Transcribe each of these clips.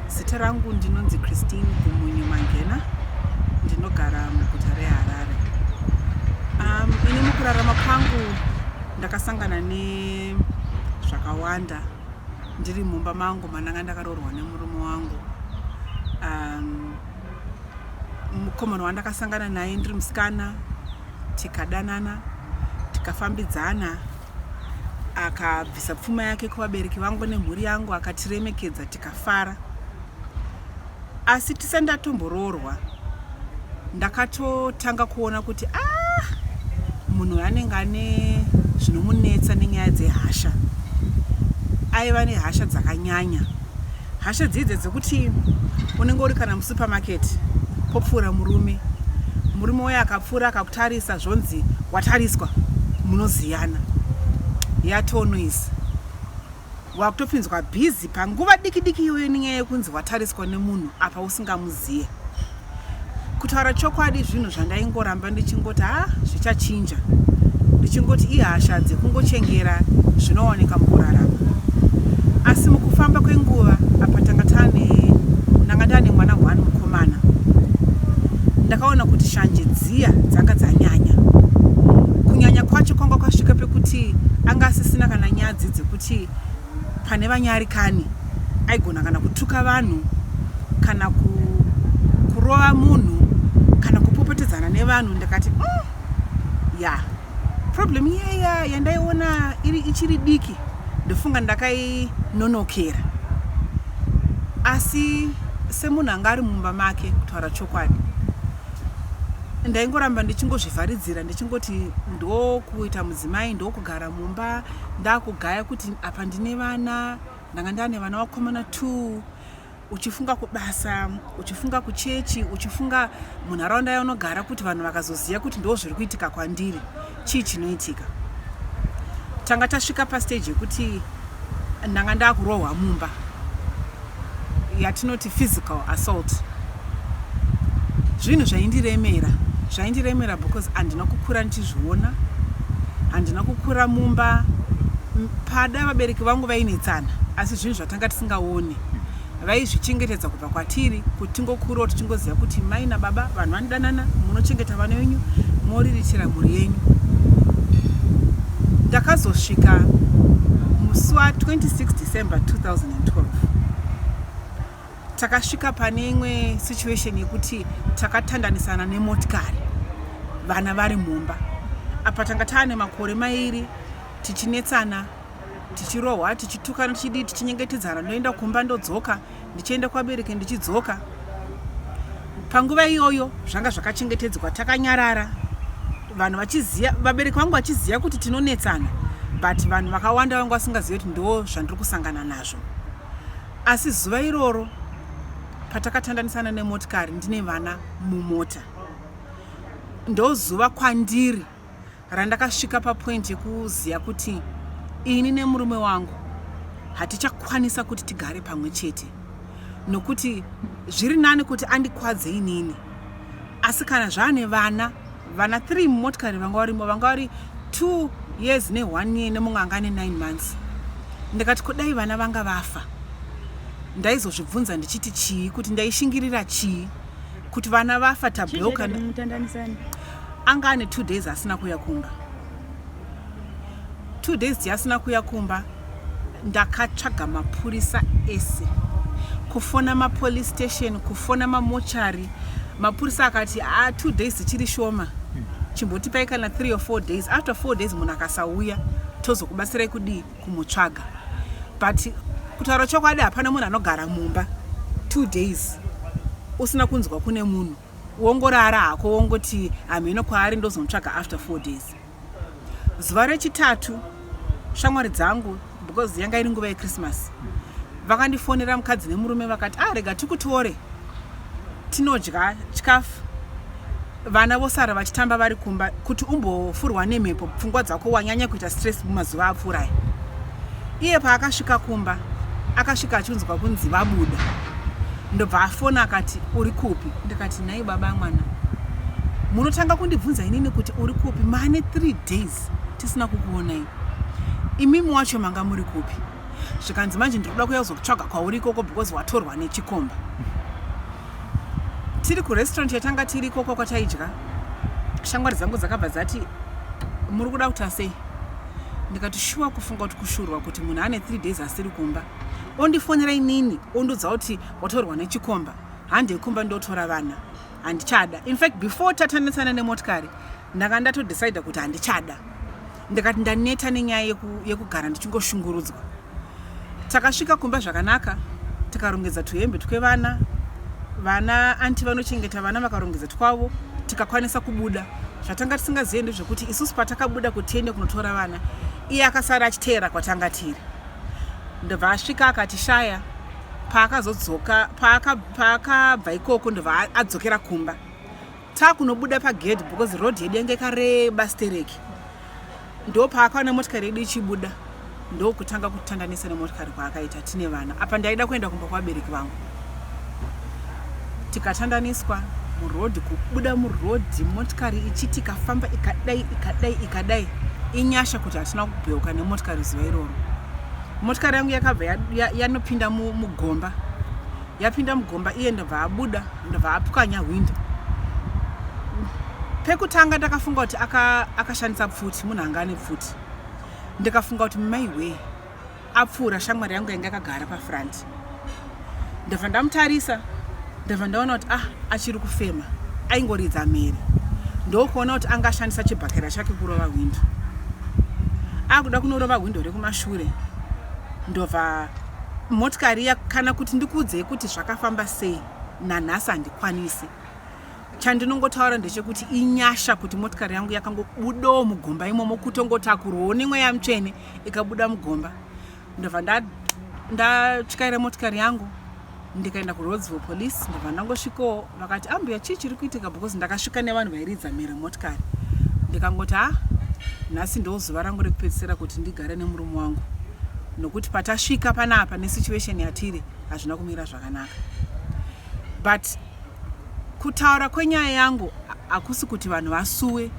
Zita rangu ndinonzi Christine Gumunyu Mangena, ndinogara muguta reHarare. Ini mukurarama kwangu ndakasangana nezvakawanda ndiri mumba mangu mandanga ndakaroorwa nemurume wangu. Mukomana wandakasangana naye ndiri musikana, tikadanana, tikafambidzana, akabvisa pfuma yake kuvabereki vangu nemhuri yangu, akatiremekedza, tikafara. Asi tisati ndatomboroorwa ndakatotanga kuona kuti munhu anenge ane zvinomunetsa nenyaya dzehasha. Aiva nehasha dzakanyanya, hasha dzidze dzekuti unenge uri kana musupermarket, popfuura murume, murume uyo akapfuura akakutarisa, zvonzi watariswa, munoziyana, yatonoise wakutopinzwa bhizi panguva diki diki iyoyo nenyaya yekunzi watariswa nemunhu apa usingamuziye. Kutaura chokwadi, zvinhu zvandaingoramba ndichingoti ha, zvichachinja, ndichingoti ihasha dzekungochengera, zvinowanika mukurarama. Asi mukufamba kwenguva, apa tanga tane ndanga ndane mwana one mukomana, ndakaona kuti shanje dziya dzanga dzanyanya. Kunyanya kwacho kwanga kwasvika pekuti anga asisina kana nyadzi dzekuti pane vanyarikani aigona kana kutuka vanhu, kana kurova munhu, kana kupopotedzana nevanhu. Ndakati ya, problem iyaya yandaiona iri ichiri diki, ndofunga ndakainonokera. Asi semunhu anga ari mumba make, kutaura chokwadi, ndaingoramba ndichingozvivharidzira, ndichingoti ndokuita mudzimai, ndokugara mumba, ndakugaya kuti apa ndine vana. Ndanga ndane vana vakomana 2. Uchifunga kubasa, uchifunga kuchechi, uchifunga munharaunda yaunogara, kuti vanhu vakazoziva kuti ndo zviri kuitika kwandiri, chii chinoitika? Tanga tasvika pastage yekuti ndanga ndakurohwa mumba, yatinoti physical assault. Zvinhu zvaindiremera, zvaindiremera because handina kukura ndichizviona, handina kukura mumba pada vabereki vangu vainetsana, asi zvinhu zvatanga tisingaoni, vaizvichengetedza kubva kwatiri kuti tingokurawo tichingoziva kuti mai nababa vanhu vanodanana, munochengeta vana venyu, moriritira mhuri yenyu. Ndakazosvika musi wa26 December 2012, takasvika pane imwe situation yekuti takatandanisana nemotikari, vana vari mumba. Apa tanga taane makore 2 tichinetsana, tichirohwa, tichitukana, tichidii, tichinyengetedzana. Ndoenda kumba, ndodzoka, ndichienda kwabereki, ndichidzoka. Panguva iyoyo zvanga zvakachengetedzwa, takanyarara, vanhu vachiziva, vabereki vangu vachiziva kuti tinonetsana, but vanhu vakawanda vanga vasingazivi kuti ndo zvandiri kusangana nazvo. Asi zuva iroro patakatandanisana nemotikari ndine vana mumota, ndozuva kwandiri randakasvika papoint yekuziva kuti ini nemurume wangu hatichakwanisa kuti tigare pamwe chete, nokuti zviri nani kuti andikwadze inini, asi kana zvaane vana, vana 3 mumotikari, vanga varimo, vanga vari 2 years ne1 year, nemumwe anga ane 9 months. Ndikati kudai vana vanga vafa, ndaizozvibvunza ndichiti chii, kuti ndaishingirira chii kuti vana vafa tabloka. Mutandanisani? Anga ane 2 days asina kuuya kumba. 2 days dziasina kuuya kumba, ndakatsvaga mapurisa ese, kufona mapolice station, kufona mamochari. Mapurisa akati a 2 days dzichiri shoma, chimbotipai kana 3 or 4 days. After 4 days munhu akasauya, tozokubatsirai kudii kumutsvaga. But kutaura chokwadi, hapana munhu anogara mumba 2 days usina kunzwa kune munhu, wongorara hako, wongoti hamheno kwaari, ndozomutsvaga after 4 days. Zuva rechitatu, shamwari dzangu, because yanga iri nguva yeChristmas, vakandifonera, mukadzi nemurume, vakati, "Ah, rega tikutore tinodya chikafu, vana vosara vachitamba vari kumba, kuti umbofurwa nemhepo, pfungwa dzako wanyanya kuita stress mumazuva apfuuraya." Iye paakasvika kumba, akasvika achinzwa kunzi vabuda. Ndobva afona akati, "Uri kupi?" Ndikati, "Nhai baba mwana, munotanga kundibvunza inini kuti uri kupi? Mane 3 days tisina kukuonai. Imimi wacho manga muri kupi?" Zvikanzi, "Manje ndiri kuda kuuya kuzokutsvaga kwauri ikoko because watorwa nechikomba." Tiri kurestaurant yatanga tiri ikoko kwataidya, shamwari dzangu dzakabva dzati, "Muri kuda kuita sei?" Ndikati, "Shuwa, kufunga kuti kushurwa kuti munhu ane 3 days asiri kumba, ondifonera inini ondudza kuti watorwa nechikomba, handei kumba ndotora vana, handichada." In fact, before tatanetsana nemotikari, ndanga ndatodecida kuti handichada. Ndikati ndaneta nenyaya yekugara ndichingoshungurudzwa. Takasvika kumba zvakanaka, tikarongedza tuhembe twevana. Vana anti vanochengeta vana vakarongedza twavo, tikakwanisa kubuda. Zvatanga tisingazive ndezvekuti isusu patakabuda kuti tiende kunotora vana, iye akasara achiteera kwatanga tiri. Ndobva asvika akatishaya. Paakazodzoka, paakabva ikoko, ndobva adzokera kumba. Taakunobuda pagedhi, because road yedu yange yakareba stereki, ndo paakaona motikari yedu ichibuda, ndokutanga kutandanisa nemotikari kwaakaita tine vana. Apa ndaida kuenda kumba kwavabereki vangu. Tikatandaniswa murodhi, kubuda murodhi motikari ichiti ikafamba ikadai, ikadai, ikadai. Inyasha kuti hatina kubheuka nemotikari zuva iroro. Motikari yangu yakabva yanopinda mugomba. Yapinda mugomba, iye ndobva abuda, ndobva apwanya hwindo. Pekutanga ndakafunga kuti akashandisa pfuti, munhu anga ane pfuti. Ndikafunga kuti maiwe, apfuura shamwari yangu yanga yakagara pafront. Ndobva ndamutarisa, ndobva ndaona kuti, ah, achiri kufema, aingoridza mhere. Ndokuona kuti anga ashandisa chibhakera chake kurova hwindo, akuda kunorova hwindo rekumashure. Ndobva motikari iya, kana kuti ndikuudzei kuti zvakafamba sei, nanhasi handikwanisi. Chandinongotaura ndechekuti inyasha kuti motikari yangu yakangobudawo mugomba imomo, kutongotakurwawo nemweya mutsvene ikabuda mugomba. Ndobva ndatyaira motikari yangu, ndikaenda kuRhodesville Police. Ndobva ndangosvikawo, vakati, "Ambuya, chii chiri kuitika?" Because ndakasvika nevanhu vairidza mhere motikari. Ndikangoti, "Ha, nhasi ndo zuva rangu rekupedzisira kuti ndigare nemurume wangu, nokuti patasvika panapa nesituation yatiri hazvina kumira zvakanaka." But kutaura kwenyaya yangu hakusi kuti vanhu vasuwe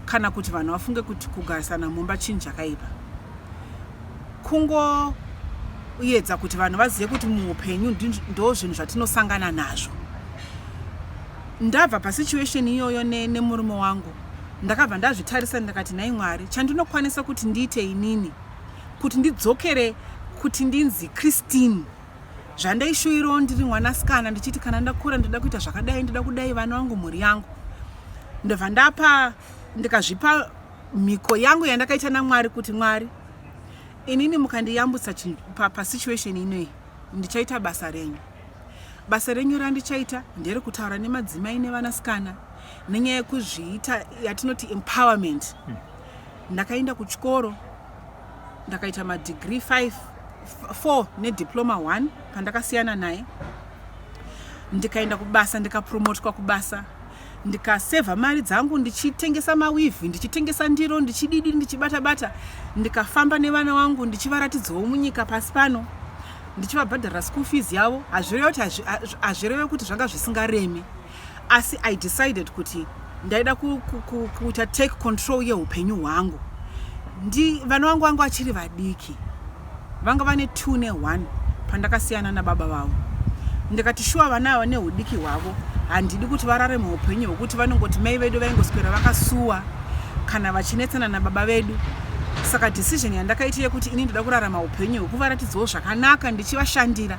kana kuti vanhu vafunge kuti kugarisana mumba chinhu chakaipa. Kungoedza kuti vanhu vazive kuti muupenyu ndo zvinhu zvatinosangana nazvo. Ndabva pasituation iyoyo nemurume wangu, ndakabva ndazvitarisa, ndakati, "Nhai Mwari, chandinokwanisa kuti ndiite inini kuti ndidzokere kuti ndinzi Christine, zvandaishuvirawo ndiri mwanasikana, ndichiti kana ndakura ndoda kuita zvakadai, ndoda kudai vana vangu, mhuri yangu." Ndobva ndapa, ndikazvipa mhiko yangu yandakaita naMwari kuti, "Mwari, inini mukandiyambutsa pasituation inoyi, ndichaita basa renyu. Basa renyu randichaita nderekutaura nemadzimai nevanasikana nenyaya yekuzviita, yatinoti empowerment." Ndakaenda kuchikoro, ndakaita madegree 5, 4 nediploma 1 pandakasiyana naye. Ndikaenda kubasa, ndikapromotwa kubasa, ndikasevha mari dzangu ndichitengesa maweave, ndichitengesa ndiro, ndichididi, ndichibata bata. Ndikafamba nevana vangu, ndichivaratidzawo munyika pasi pano, ndichivabhadharira school fees yavo. Hazvireve kuti zvanga zvisingaremi, asi I decided kuti ndaida kuita take control yeupenyu hwangu. Vana vangu vanga vachiri vadiki, vanga vane 2 ne1 pandakasiyana nababa vavo. Ndikati, "Shuwa, vana ava neudiki hwavo, handidi kuti vararame upenyu hwekuti vanongoti mai vedu vaingoswera vakasuwa kana vachinetsana nababa vedu." Saka decision yandakaita yekuti ini ndoda kurarama upenyu hwekuvaratidzawo zvakanaka ndichivashandira,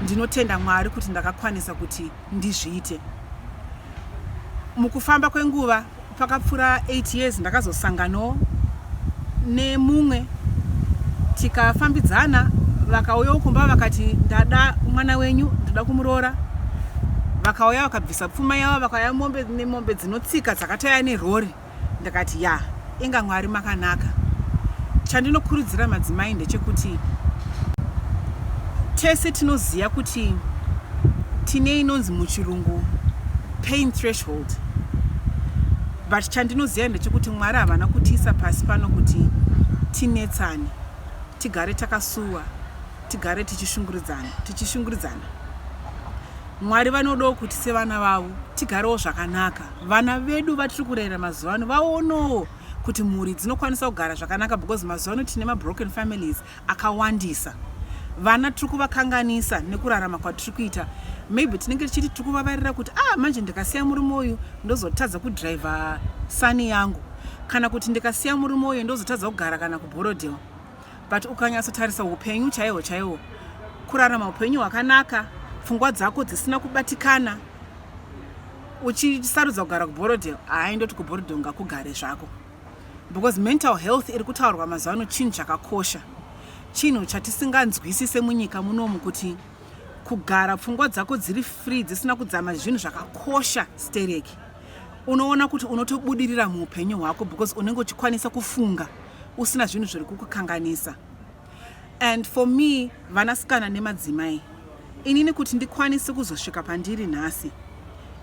ndinotenda Mwari kuti ndakakwanisa kuti ndizviite. Mukufamba kwenguva, pakapfuura 8 years, ndakazosanganawo nemumwe, tikafambidzana. Vakauyawo kumba, vakati, "Ndada mwana wenyu, ndoda kumuroora." Vakauya, vakabvisa pfuma yavo, vakauya mombe nemombe dzinotsika dzakatouya nerori. Ndakati, "Ya, inga Mwari makanaka." Chandinokurudzira madzimai ndechekuti tese tinoziva kuti tine inonzi muchirungu pain threshold, but chandinoziva ndechekuti Mwari havana kutiisa pasi pano kuti tinetsane, tigare takasuwa, tigare tichishungurudzana, tichishungurudzana. Mwari vanodawo kuti sevana vavo tigarewo zvakanaka. Vana vedu vatiri kurera mazuva ano vaonowo. Kuti mhuri dzinokwanisa kugara zvakanaka, because mazuva ano tine mabroken families akawandisa. Vana tiri kuvakanganisa nekurarama kwatiri kuita. Maybe tinenge tichiti tiri kuvavarira kuti, ah, manje ndikasiya murume uyu ndozotadza kudhiraivha Sunny yangu, kana kuti ndikasiya murume uyu ndozotadza kugara kana kuBorrowdale. But ukanyatsotarisa upenyu chaihwo chaihwo, kurarama upenyu hwakanaka, pfungwa dzako dzisina kubatikana, uchisarudza kugara kuBorrowdale, hai, ndoti kuBorrowdale ngakugare zvako, because mental health iri kutaurwa mazuva ano chinhu chakakosha, chinhu chatisinganzwisise munyika munomu, kuti kugara pfungwa dzako dziri free, dzisina kudzama, zvinhu zvakakosha stereki. Unoona kuti unotobudirira muupenyu hwako because unenge uchikwanisa kufunga usina zvinhu zviri kukukanganisa. And for me, vanasikana nemadzimai, inini kuti ndikwanise kuzosvika pandiri nhasi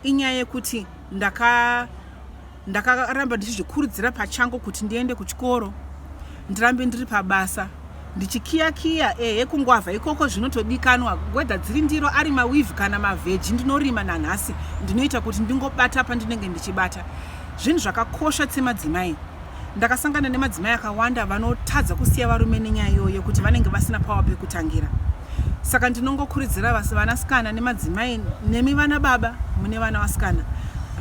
inyaya yekuti ndakaramba ndichizvikurudzira pachangu kuti ndiende kuchikoro, ndirambe ndiri pabasa ndichikiyakiya. Ehe, kungwavha ikoko zvinotodikanwa, whether dziri ndiro, ari maweave kana maveggie, ndinorima nanhasi. Ndinoita kuti ndingobata pandinenge ndichibata. Zvinhu zvakakosha semadzimai. Ndakasangana nemadzimai akawanda vanotadza kusiya varume nenyaya iyoyo yekuti vanenge vasina pawa pekutangira. Saka ndinongokurudzira vanasikana nemadzimai, nemi vana baba mune vana vasikana,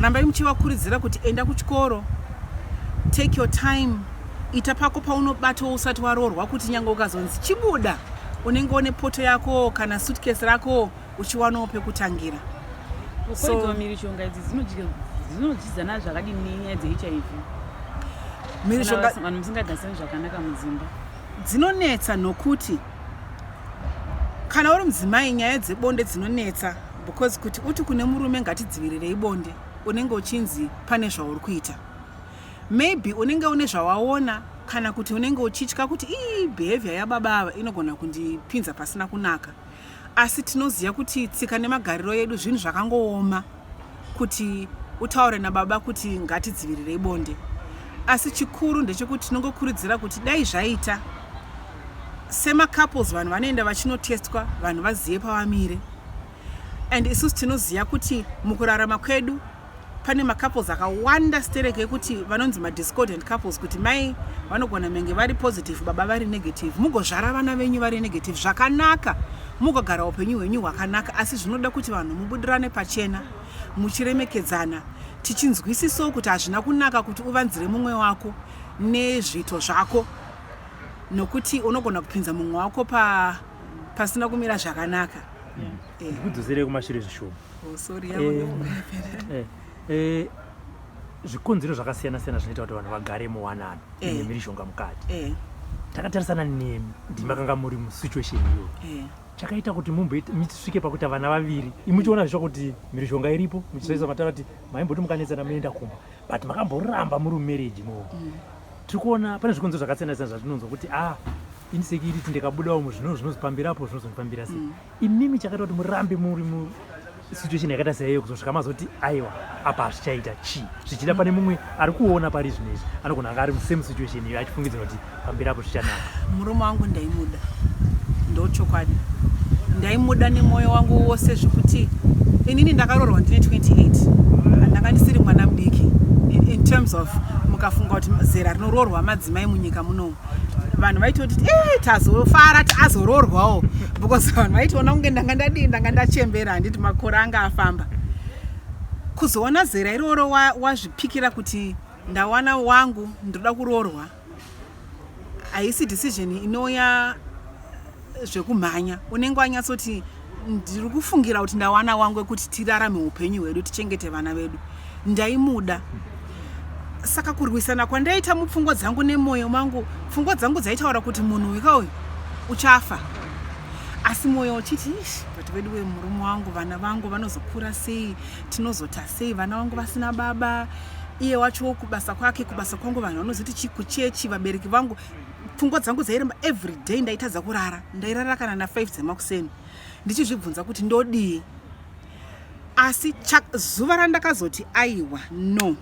rambai muchivakurudzira kuti enda kuchikoro, take your time, ita pako paunobatawo usati waroorwa, kuti nyange ukazonzi chibuda, unenge une poto yako kana suitcase rako, uchiwanawo pekutangira. So mhirizhonga idzi dzinodyidzana zvakadini nenyaya dzeHIV? Mhirizhonga Vanhu musingagarisani zvakanaka mudzimba. Dzinonetsa nokuti kana uri mudzimai, nyaya dzebonde dzinonetsa, because kuti uti kune murume, "Ngatidzivirirei bonde," unenge uchinzi pane zvauri kuita. Maybe unenge une zvawaona, kana kuti unenge uchitya kuti ii, behavior yababa ava inogona kundipinza pasina kunaka. Asi tinoziva kuti tsika nemagariro edu, zvinhu zvakangooma kuti utaure nababa kuti ngatidzivirirei bonde. Asi chikuru ndechekuti tinongokurudzira kuti dai zvaita semacouples, vanhu vanoenda vachinotestwa, vanhu vazive pavamire. And isusu tinoziva kuti mukurarama kwedu pane macouples akawanda stereke ekuti vanonzi madiscordant couples, kuti mai vanogona menge vari positive, baba vari negative, mugozvara vana venyu vari negative zvakanaka, mugogara upenyu hwenyu hwakanaka. Asi zvinoda kuti vanhu mubudirane pachena, muchiremekedzana, tichinzwisisawo kuti hazvina kunaka kuti uvanzire mumwe wako nezviito zvako, nokuti unogona kupinza mumwe wako pasina kumira zvakanaka. Ndikudzoserei kumashure zvishoma. Oh, sorry. Zvikonzero zvakasiyana siyana zvinoita kuti vanhu vagare muwanano nemhirizhonga mukati. Takatarisana nemi, ndimakanga muri musituation iyoyo. Chakaita kuti musvike pakuita vana vaviri, imuchiona zvisva kuti mhirizhonga iripo, muchizoisa mataura kuti maimboti mukanetsana muenda kumba, but makamboramba muri mumarriage imomo. Tiri kuona pane zvikonzero zvakasiyana siyana zvatinonzwa kuti, ah, insecurity, ndikabudawo muzvino zvinozofambirapo, zvinozondifambira sei? Imimi chakaita kuti murambe muri musituation yakaita seiyo kuzosvika mazoti, "Aiwa, apa hazvichaita," chii? Zvichida pane mumwe ari kuona pari zvino izvi anogona anga ari musame situation iyo, achifungidzira kuti pamberi apo zvichanaka. Murume wangu ndaimuda, ndochokwadi, ndaimuda nemwoyo wangu wose, zvekuti inini ndakaroorwa ndine 28. Ndanga ndisiri mwana mudiki in terms of mukafunga kuti zera rinoroorwa madzimai munyika munomu, vanhu vaitoti, e, tazofara azoroorwawo, because vanhu vaitoona kunge ndanga ndadii, ndanga ndachembera, handiti? Makore anga afamba. Kuzoona zera iroro wazvipikira kuti ndawana wangu, ndoda kuroorwa, haisi decision inouya zvekumhanya. Unenge wanyatsoti, ndiri kufungira kuti ndawana wangu wekuti tirarame upenyu hwedu, tichengete vana vedu. Ndaimuda, saka kurwisana kwandaita mupfungwa dzangu nemwoyo mangu, pfungwa dzangu dzaitaura kuti munhu uyu kauyu uchafa, asi mwoyo uchiti, ish, but vedu wemurume wangu, vana vangu vanozokura sei? Tinozota sei vana vangu vasina baba? Iye wacho kubasa kwake, kubasa kwangu, vanhu vanozoti chii kuchechi, vabereki vangu? Pfungwa dzangu dzairamba every day. Ndaitadza kurara, ndairara kana na5 dzemakuseni ndichizvibvunza kuti ndodii. Asi zuva randakazoti, aiwa, no,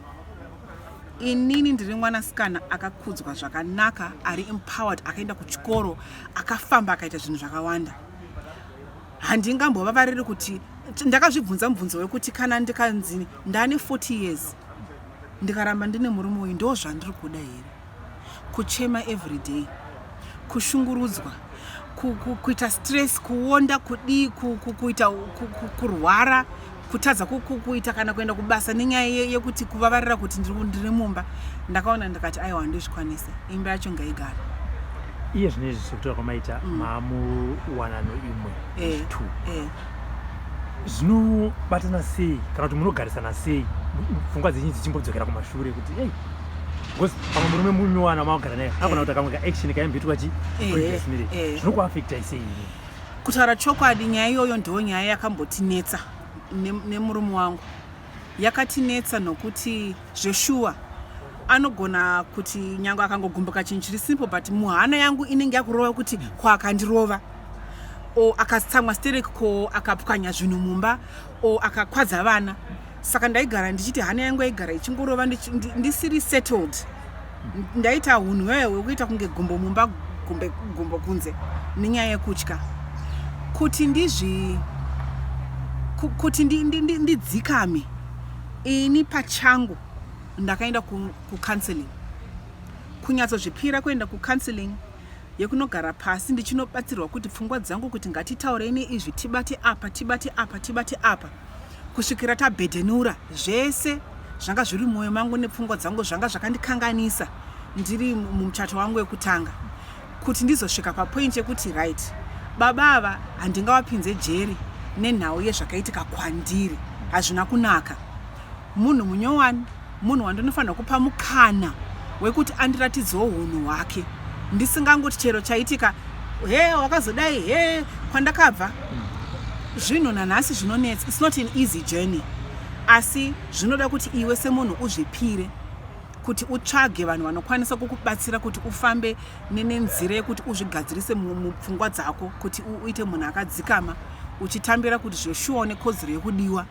inini ndiri mwanasikana akakudzwa zvakanaka, ari empowered, akaenda kuchikoro, akafamba, akaita zvinhu zvakawanda, handingambovavariri kuti, ndakazvibvunza mubvunzo wekuti kana ndikanzi ndane 40 years. Ndikaramba ndine murume uyu, ndo zvandiri kuda here? Kuchema everyday, kushungurudzwa, kuita stress, kuonda, kudii, kuita kurwara, kutadza kuita kana kuenda kubasa nenyaya yekuti kuvavarira kuti ndiri mumba. Ndakaona, ndikati, aiwa, handizvikwanise, imba yacho ngaigare. Iye zvino izvi, sekutaura kwamaita, maamuwanano imwe, two, zvinobatana sei kana kuti munogarisana sei, pfungwa dzenyu dzichimbodzokera kumashure kuti ei, because pamwe murume munyuwana makugara naye akona kuti kamwe kaaction kaimboitwa chi previous marriage, zvinokuafectai sei imi? Kutaura chokwadi, nyaya iyoyo ndo nyaya yakambotinetsa nemurume wangu. Yakatinetsa nokuti zveshuwa anogona kuti nyange akangogumbuka chinhu chiri simple, but muhana yangu inenge yakurova kuti ko akandirova, o akatsamwa sterek, ko akapwanya zvinhu mumba, o akakwadza vana. Saka ndaigara ndichiti hana yangu yaigara ichingorova, ndisiri settled. Ndaita unhu hweyo hwekuita kunge gumbo mumba, gumbo kunze, nenyaya yekutya kuti ndizvi kuti ndidzikame. Ini pachangu ndakaenda kucounseling, kunyatsozvipira kuenda kucounseling yekunogara pasi ndichinobatsirwa kuti pfungwa dzangu kuti ngatitaurei neizvi, tibate apa, tibate apa, tibate apa, kusvikira tabhedhenura zvese zvanga zviri mumwoyo mangu nepfungwa dzangu, zvanga zvakandikanganisa ndiri mumuchato wangu wekutanga, kuti ndizosvika papoint yekuti, right, baba ava handingavapinze jeri nenhau yezvakaitika kwandiri. Hazvina kunaka. Munhu munyowani, munhu wandinofanira kupa mukana wekuti andiratidzewo unhu hwake, ndisingangoti chero chaitika, he, wakazodai, he, kwandakabva. Zvinhu nanhasi zvinonetsa. It's not an easy journey, asi zvinoda kuti iwe semunhu uzvipire kuti utsvage vanhu vanokwanisa kukubatsira kuti ufambe nenzira yekuti uzvigadzirise mupfungwa dzako, kuti uite munhu akadzikama, uchitambira kuti zveshuwa une kodzero yekudiwa,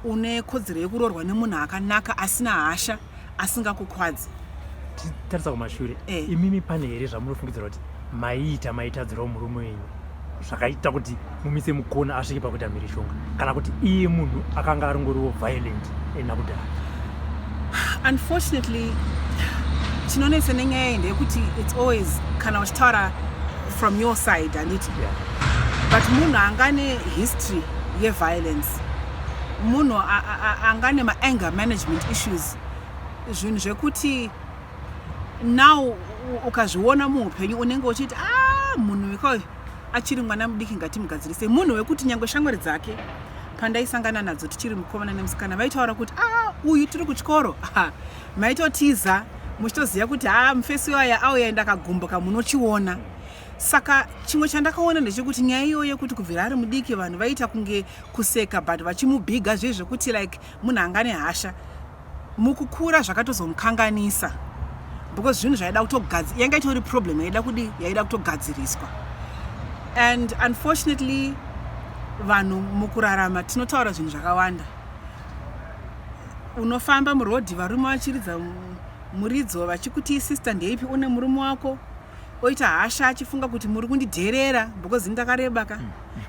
une kodzero yekuroorwa nemunhu akanaka, asina hasha, asingakukwadzi. Titarisa kumashure, imimi pane here zvamunofungidzira kuti maiita, maitadzirawo murume wenyu, zvakaita kuti mumise mukona asvike pakuita mhirishonga, kana kuti iye munhu akanga arongoriwo violent nakudhara? Unfortunately, chinonetsa nenyaya iyi ndeyekuti it's always kana uchitaura from your side, handiti? Yeah. But munhu anga nehistory yeviolence, munhu anga nemaanger management issues, zvinhu zvekuti now ukazviona muupenyu unenge uchiti, a, munhu wekauyu achiri mwana mudiki, ngatimugadzirise. Munhu wekuti nyange shamwari dzake pandaisangana nadzo tichiri mukomana nemusikana vaitaura kuti, a, uyu tiri kuchikoro, maitotiza muchitoziva kuti ha, mufesi waya auya, ndakagumbuka, munochiona. Saka chimwe chandakaona ndechekuti nyaya iyoyo yekuti kubvira ari mudiki vanhu vaita kunge kuseka but vachimubhiga zviye zvekuti like munhu anga nehasha, mukukura zvakatozomukanganisa, because zvinhu zvaida kutogadzi, yanga itori problem yaida kudi, yaida kutogadziriswa. And unfortunately, vanhu mukurarama tinotaura zvinhu zvakawanda. Unofamba murodhi, varume vachiridza muridzo vachikuti, "Sister, ndeipi? Une murume wako?" Oita hasha achifunga kuti muri kundidherera because ndakareba ka.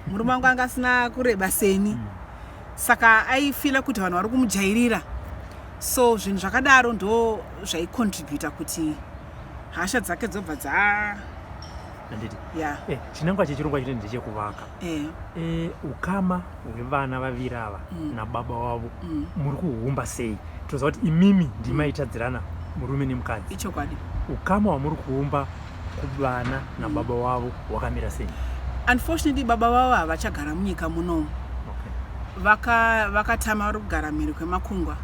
Murume wangu anga asina kureba seni, saka aifila kuti vanhu vari kumujairira. So zvinhu zvakadaro ndo zvaicontributa kuti hasha dzake dzobva dza Handiti? Yeah. Chinangwa chechirongwa chino ndechekuvaka ukama hwevana vaviri ava nababa wavo. Muri kuhumba sei? Toziva kuti imimi ndimaitadzirana murume nemukadzi. Ichokwadi. Ukama hwamuri kuumba kuvana nababa wavo hwakamira sei? Unfortunately, baba vavo havachagara munyika munomu. Vakatama, vari kugara mhiri kwemakungwa.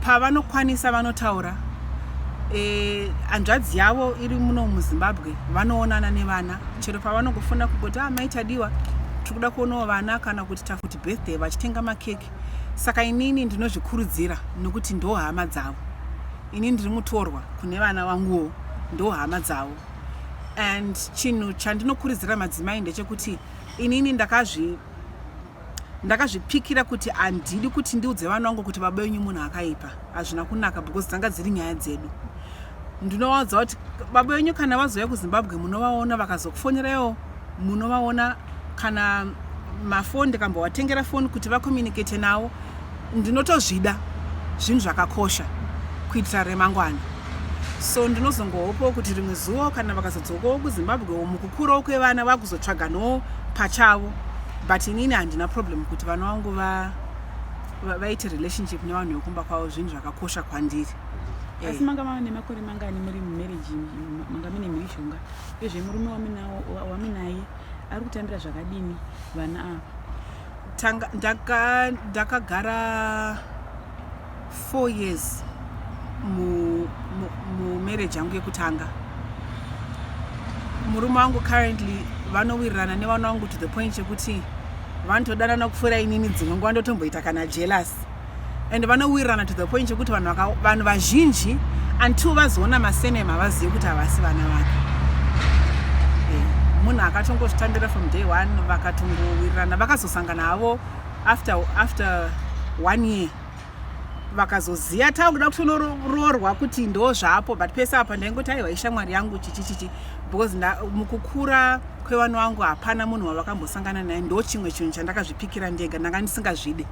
Pavanokwanisa vanotaura. Hanzvadzi yavo iri muno muZimbabwe, vanoonana nevana chero pavanongofona kungoti, "Ah, maitadiwa, tiri kuda kuonawo vana," kana kuti tafuti birthday, vachitenga makeke. Saka inini ndinozvikurudzira nokuti ndo hama dzavo. Ini ndiri mutorwa kune vana vanguwo, ndo hama dzavo. And chinhu chandinokurudzira madzimai ndechekuti inini ndakazvipikira kuti handidi kuti ndiudze vana vangu kuti baba venyu munhu akaipa. Hazvina kunaka, because dzanga dziri nyaya dzedu. Ndinovaudza kuti baba venyu kana vazouya kuZimbabwe munovaona, vakazokufoneraiwo munovaona, kana mafoni ndikambovatengera foni kuti vacommunicate navo. Ndinotozvida, zvinhu zvakakosha. Kuitira remangwana. So ndinozongohopawo kuti rimwe zuva kana vakazodzokawo kuZimbabwe mukukurawo kwevana vakuzotsvaganawo pachavo. But inini handina problem kuti vana vangu vaite relationship nevanhu vekumba kwavo. Zvinhu zvakakosha kwandiri. Asi manga mava nemakore mangani muri mumarriage, manga mine mhirizhonga? Uyezve murume waminaye ari kutambira zvakadini vana ava? Ndakagara 4 years mumarriage yangu yekutanga. Murume wangu currently vanowirirana nevana vangu to the point yekuti vanotodanana kupfuura inini. Dzimwe nguva ndotomboita kana jealous. And vanowirirana to the point yekuti vanhu vazhinji until vazoona masurname havazivi kuti havasi vana vake. Munhu akatongozvitambira from day one, vakatongowirirana. Vakazosangana havo after one year, vakazoziva takuda kutonoroorwa kuti ndo zvapo. But pese apa ndaingoti, "Aiwa, ishamwari yangu," chichi chichi, because mukukura kwevana vangu hapana munhu wavakambosangana naye. Ndo chimwe chinhu chandakazvipikira ndega, ndanga ndisingazvide.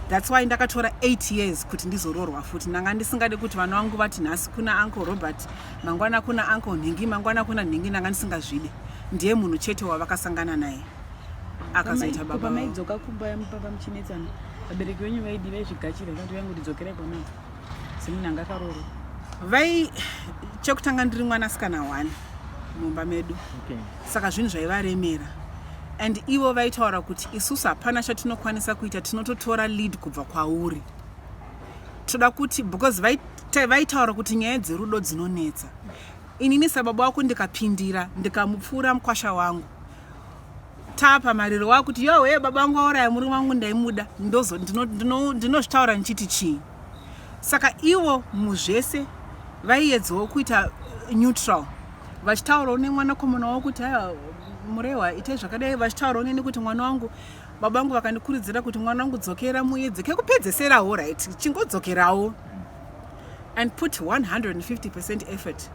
That's why ndakatora 8 years kuti ndizoroorwa futi. Ndanga ndisingade kuti vana vangu vati nhasi kuna Uncle Robert, mangwana kuna Uncle Nhingi, mangwana kuna Nhingi. Ndanga ndisingazvide. Ndiye munhu chete wavakasangana naye akazoita baba. Pamaidzoka kumba pamba muchinetsana, vabereki venyu vaidi vaizvigachira kuti vaingoti dzokerai kwamabva semunhu anga akaroorwa? Vai chekutanga ndiri mwanasikana one mumba medu, saka zvinhu zvaivaremera. And ivo vaitaura kuti isusu hapana chatinokwanisa kuita, tinototora lead kubva kwauri. Toda kuti, because vaitaura kuti nyaya dzerudo dzinonetsa, inini sababa wako ndikapindira ndikamupfuura mukwasha wangu, taapa mariro wakuti, "Yowe, baba vangu vauraya murume wangu, ndaimuda." Ndinozvitaura ndichiti chii? Saka ivo muzvese vaiedzawo kuita neutral, vachitaurawo nemwanakomana wavo kuti, "Aiwa, Murehwa, itai zvakadai." Vachitaurawo neni kuti, "Mwana wangu." Baba vangu vakandikurudzira kuti, "Mwana wangu, dzokera muedze kekupedzeserawo, right? Chingodzokerawo and put 150% effort."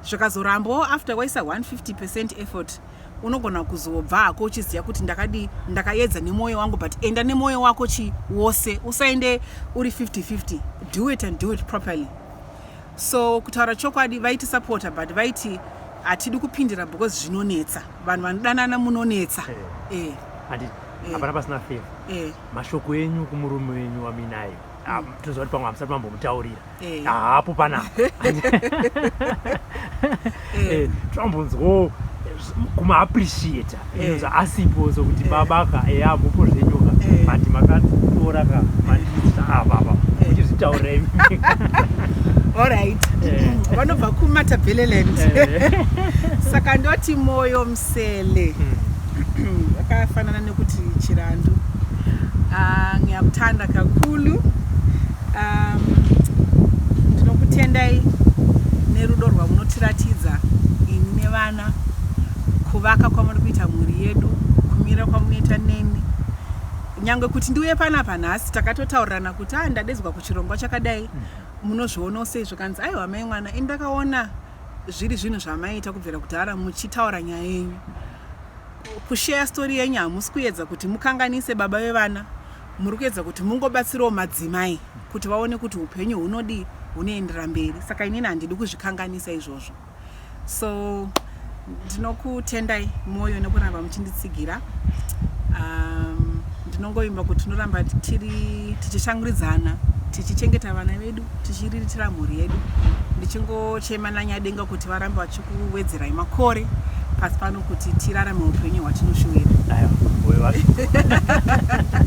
Zvikazorambawo after waisa 150% effort, unogona kuzobva hako uchiziva kuti ndakadii, ndakaedza nemwoyo wangu. But enda nemwoyo wako chi wose, usaende uri 50-50. Do it and do it properly. So kutaura chokwadi, vaitisapota, but vaiti hatidi kupindira because zvinonetsa, vanhu vanodanana munonetsa. Handiti hapana pasina favor. Mashoko enyu kumurume wenyu waminayo? Ah, tinoziva kuti pamwe hamusati mambomutaurira. Hapo panapa tombonzwawo kumaappreciata asipo, sokuti babaka eya mupo zvenyuka, but makatora ka mandisa apa muchizvitaurira imi. Alright, vanobva kuMatabeleland, saka ndoti moyo musele akafanana nekuti chirandu. Ah, ngiyakuthanda kakhulu. Ndinokutendai nerudo rwamunotiratidza ini nevana, kuvaka kwamuri kuita mhuri yedu, kumira kwamunoita neni. Nyange kuti ndiuye panapa nhasi, takatotaurirana kuti, "A, ndadedzwa kuchirongwa chakadai, munozvionawo sei?" Zvikanzi, "Aiwa, mai mwana." Ini ndakaona zviri zvinhu zvamaita kubvira kudhara muchitaura nyaya yenyu, kushare story yenyu. Hamusi kuedza kuti mukanganise baba vevana, muri kuedza kuti mungobatsirawo madzimai kuti vaone kuti upenyu hunodii, hunoendera mberi. Saka inini handidi kuzvikanganisa izvozvo. So ndinokutendai mwoyo nekuramba muchinditsigira. Ndinongovimba kuti tinoramba tiri tichishangurudzana, tichichengeta vana vedu, tichiriritira mhuri yedu, ndichingochema nanyadenga kuti varambe vachikuwedzerai makore pasi pano kuti tirarame upenyu hwatinoshuwira. Aiwa, moyo wasvika.